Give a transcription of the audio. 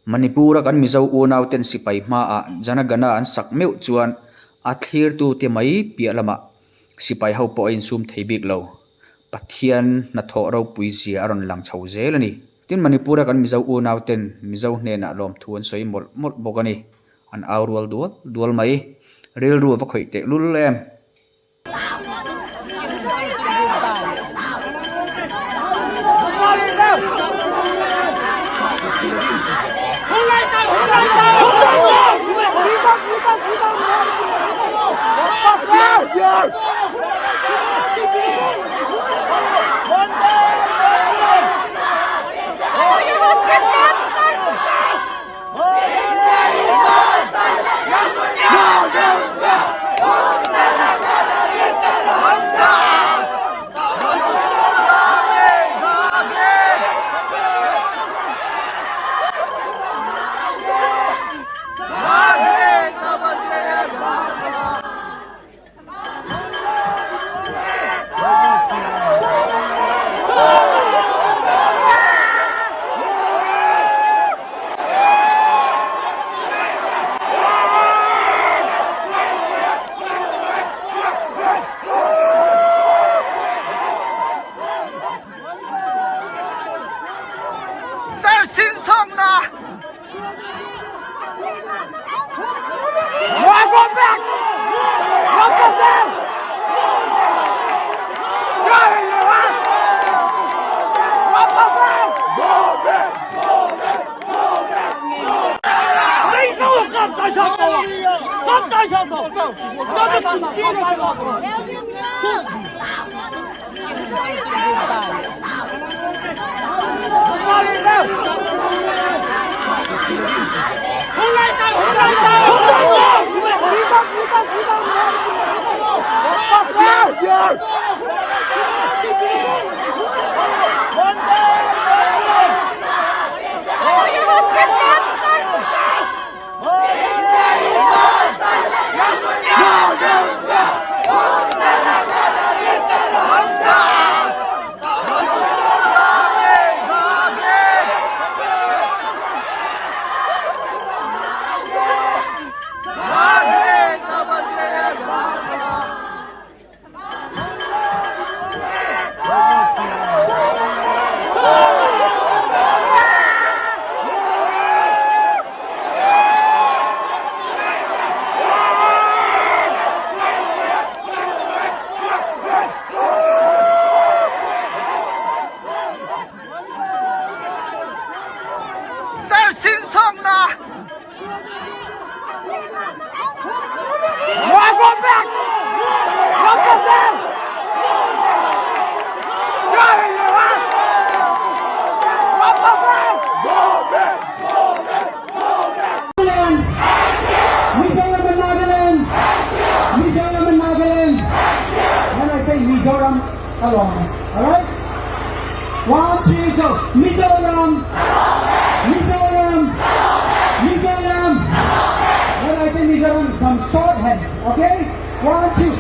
Manipur-a kan Mizo unauten sipai hmaah Jana Gana an sak meuh chuan a thlirtute mai piah lamah sipai ho pawh a insum thei bik lo. Pathian hnathawh ropui zia a rawn lang chho zel a ni. Tin, Manipur-a kan Mizo unauten Mizo hnenah lawmthu an sawi mawlh mawlh bawk a ni. An au rual dual dual mai. Rilru a va khawih teh lul em? Sir Sinsawmna! Sir Sinsawmna! Mizoram and Nagaland! Mizoram and Nagaland! When I say Mizoram, along. Alright? One, two, go. Mizoram! Mizoram! Mizoram! When I say Mizoram, come short hand. Okay? One, two.